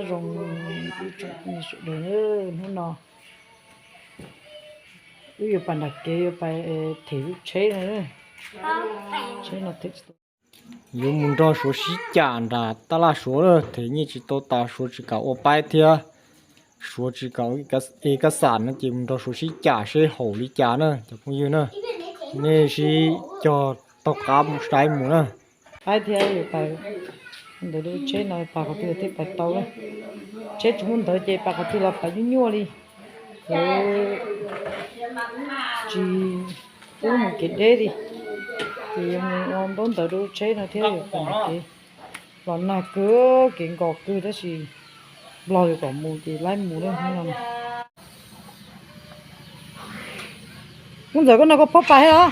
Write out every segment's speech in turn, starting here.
Zoo ib tsoom phooj ywg sawv daws, hnub no wb yuav pais nram kev yuav pais them lub tsheb no. Tsheb no them tsis tau. Yuav mus nrog Suav sib cam nram tab laj Suav na, them nyiaj tsis tau tas Suav tsis kam ua paib thiab. Suav tsis kam ua ev kas xam no ces mus nrog Suav sib cam seb haum li cas na cov phooj ywg na. Nej sib cog taug qab mus saib mus na. Paib thiab yuav pais ntawd lub tsheb no pais qhov twg thiaj pais tau na. Tsheb tsis muaj ntawd ces pais qhov twg los pais nyuaj nyuaj li. Lawv tsis pub mus kev deb li. Ces yuav mus ua ntaub ntawv rau lub tsheb no thiab yuav pais nram kev. Los nag kawg, kev nkos kawg tab sis Nplog yuav kom mus ces laib mus lawm no. Muab ntxawm koj no koj phob pais thiab los?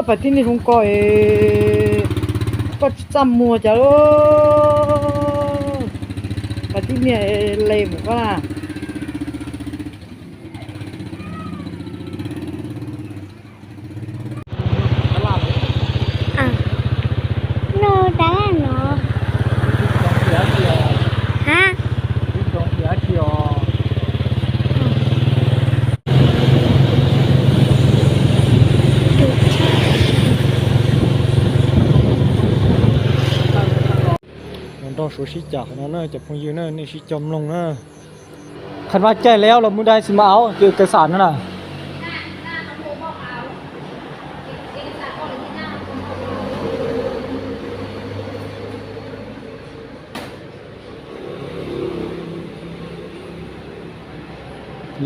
Pais tib niag zoo ko es koj tsis txaj muag cas lauj. Pais tib niag le mus koj na. Noj tab laj no. Ha? Nrog Suav sib cam qhov no na cov phooj ywg na, nej sib cog mloog na. Qhov no caij lawm los mus dai xi mas aus ces kas xam no na.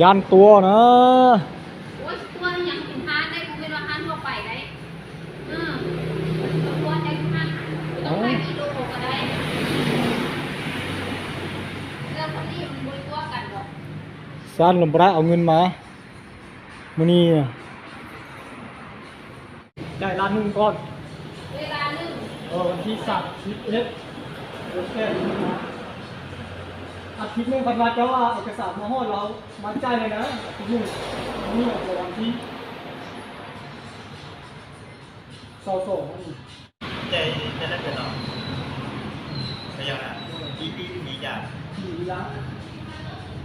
Yan tua na. Xab los npab au ngwj mas. Mus ni. Caij lab nug koj. Ov, thib sam thib eb. Athib nug qhov no cov ua kas xam mas hoj los mas caij li na, athib nug. Ov, thib. Sau sau no. Caij, caij lab pem no. Yog na, ib pib li cas? Ib lab.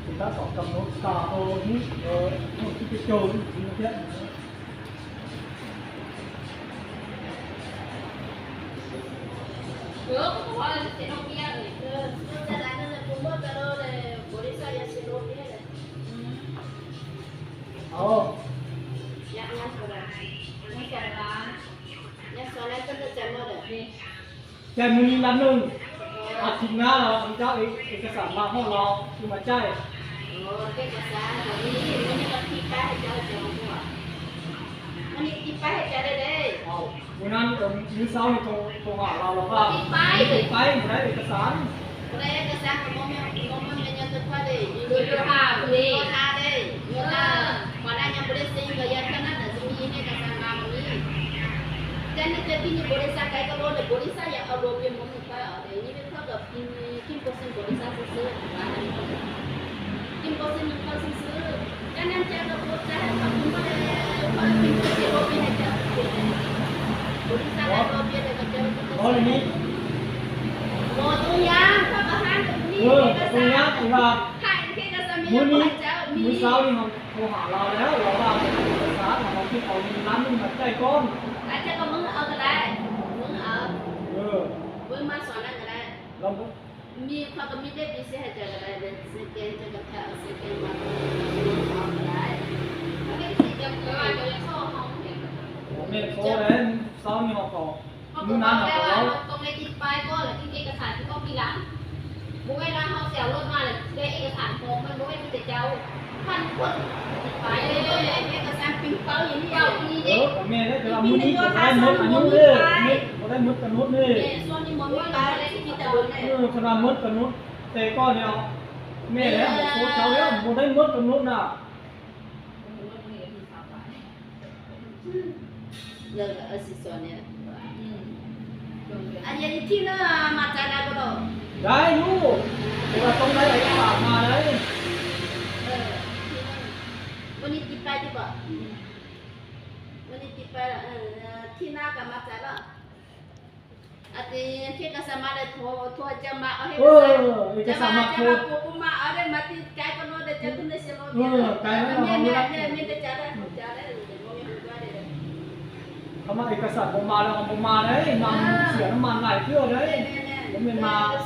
Ces tab tom kam no tas tau hnub, hnub thib peb caug thiab. Caij mus li lab nug, athib na los cov ua kas xam mas hoj los ua mas caij. Ua na, nws xaus nws thoo ham los los vaj, nws paib mus dai ua kas xam. Ua li ne, ua li ne, ua li ne, ua li ne, mus xaus li ho thoo ham los lawm los vaj, kas xam los thiaj tau li lab nug mas caij koj. Mej xaus li ho kom nub nab no kom lawm. Mej ne, mus ni, mus dai muab kas nub ne, mus dai muab kas nub ne, mus dai muab kas nub tes koj ne. Mej ne, mus dai muab kas nub na. Dai lub, ua tau dai ua kas xam mas dai. Koj mas ib kas xam npaum mas lawm, npaum mas na, mas xiam no mas nais twb ua na. Mas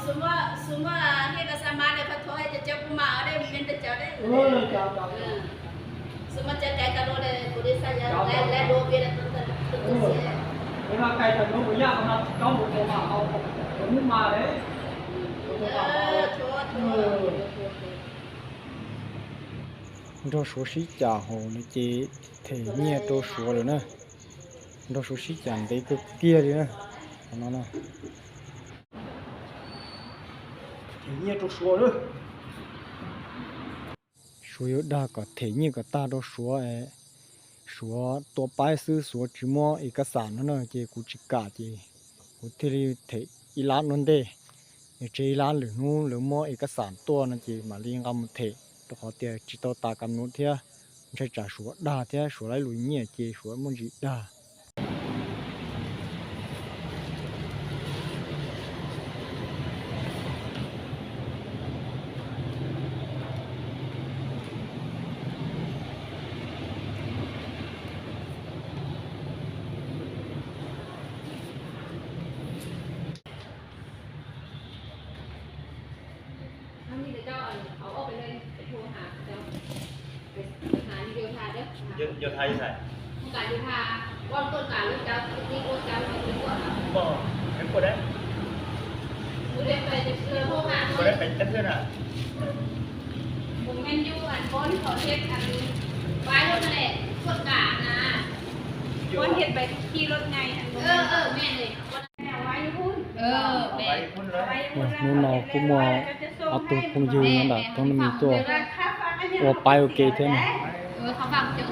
nrog Suav sib cav hauv no ces them nyiaj rau Suav lawm na. Nrog Suav sib cav ntev kawg kiag li na. Qhov no na, them nyiaj rau Suav lawm. Suav yuav dag kom them nyiaj kom tag rau Suav, Suav tua paib xwb, Suav tsis muab ib kas xam no na, ces kuv tsis kam ces kuv thiaj li them ib lab no ntej. Yog tseg ib lab lwm hnub lawv muab ib kas xam tuaj no ces mam li nqa mus them, rau qhov tias tsis tau tas kam num thiab, ntshai tsam Suav dag thiab Suav laiv lus nyiaj ces Suav muaj ntsis dag. Hnub no kuj muaj ob tug phooj ywg nyob nram Thoob Nab Mis tuaj ua paib ua ke thiab na.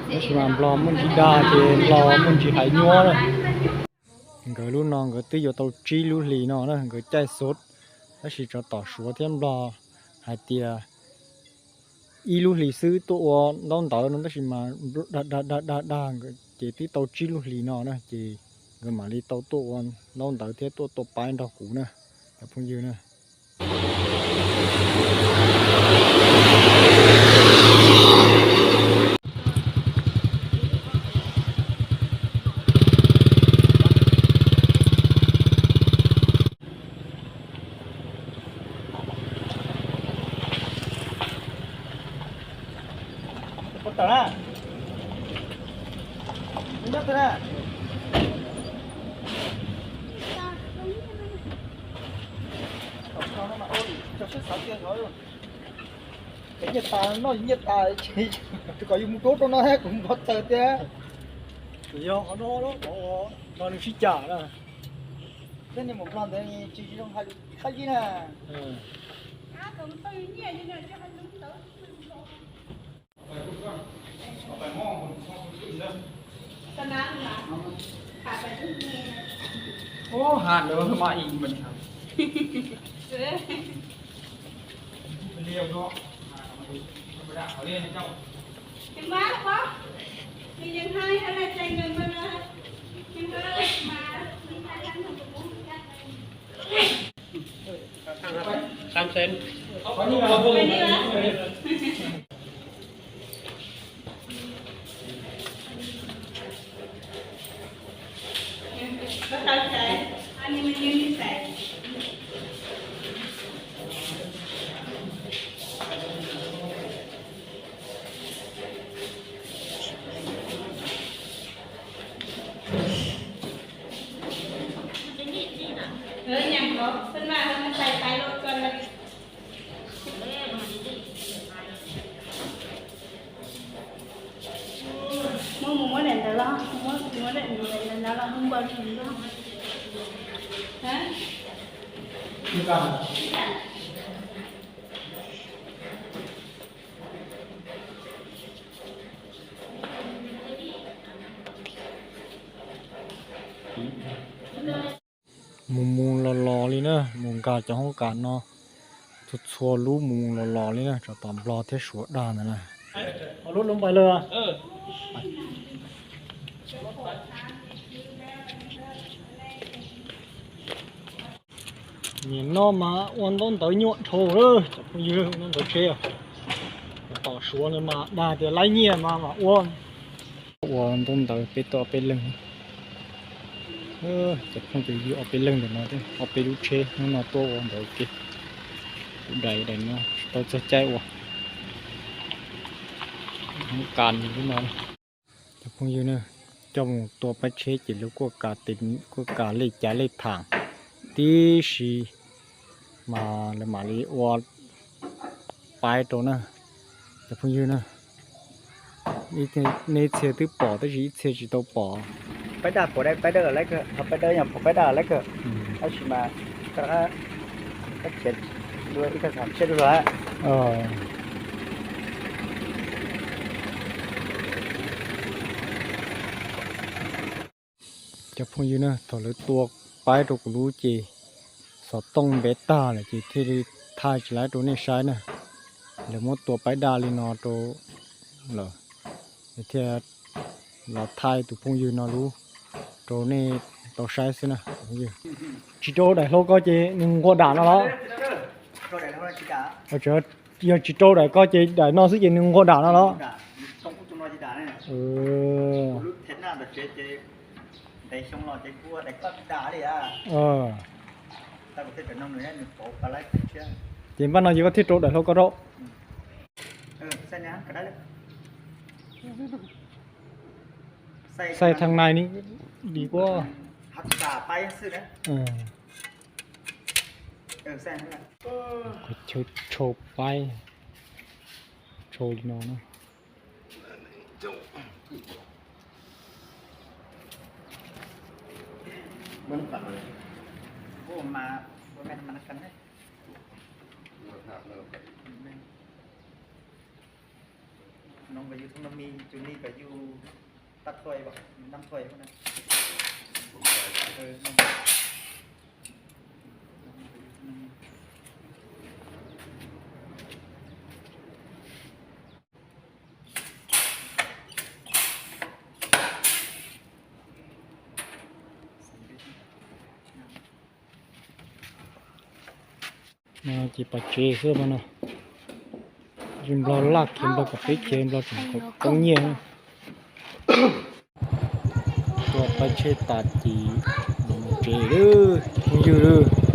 Tab sis mas Nplog muaj ntsis dag ces Nplog muaj ntsis hais nyuab na. Nkawd lub no nkawd twb yuav tau tsib lub hlis no na, nkawd caij xov, tab sis tsov tom Suav thiab Nplog hais tias ib lub hlis xwb tuaj ua ntaub ntawv no, tab sis mas dag dag dag dag dag ces twb tau tsib lub hlis no na, ces nkawd mam li tau tuaj ua ntaub ntawv thiab tuaj tua paib nrog kuv na, cov phooj ywg na. Nyiaj tas no, nyiaj tas, kom yus mus rau rau no thiab kuv npau taws thiab. Yog qhov no, no nws sib cam na. Thiab niag Nplog ntawd tsis zoo hais lus qab zib na. Ub, ha lawm mas ib mas. Tam sim Muab, muab daim ntawd los, muab, muab daim ntawd los hu npau li ntawd. Mus mus los los li na, mus nkag cov hoob kas no, txhua txhua lub mus mus los los li na, tsov tom Nplog thiab Suav dag ntawd na. Lub lub npai lawm. Nim no mas ua ntaub ntawv nyuaj dhau lawm cov phooj ywg, ntaub ntawv tsheb. Tom Suav no mas dag tias laib nyiaj mas mam ua. Ua ntaub ntawv peb tuaj ob peb leeg. Cov phooj ywg ob peb leeg ntawm no, ob peb lub tsheb hnub no tuaj ua ntawv ua ke. Kuv daim daim no tsis tau txog caij ua, kas lub no. Cov phooj ywg na, coj mus tua paib tsheb ces lawv kuj kas, kuj kas lej cav lej tham tib si mas lawv mam li ua paib rau na. Cov phooj ywg na, nej ib txhia twb pom tab sis ib txhia tsis tau pom. Paib daj, paib daj, paib daj, tab sis mas ib Cov phooj ywg na, thaum lawv tua paib rau kuv lub ces xov tooj npev tag lawm ces thiaj li thaij tsis laib rau nej saib na. Lawv muab tua paib daj li no rau lawm, thiaj los thaij tus phooj ywg no lub rau nej tau saib xwb na. Tsis rau daim hlau ko ces nws nquag dam no los? Yog tsis rau daim ko ces daim no xwb ces nws nquag dam no los? Ces npaj no ces koj thiaj rau daim hlau ko rau. Xais thaj nais ni, dim kuab. Chaw tshau paib, tshau li no na. No ces pas tsev xwb no. Nplog laj khiav, Nplog kom peb khiav, Nplog tseem kom poob nyiaj. Tua paib tsheb tas ces mus tsev, phooj ywg.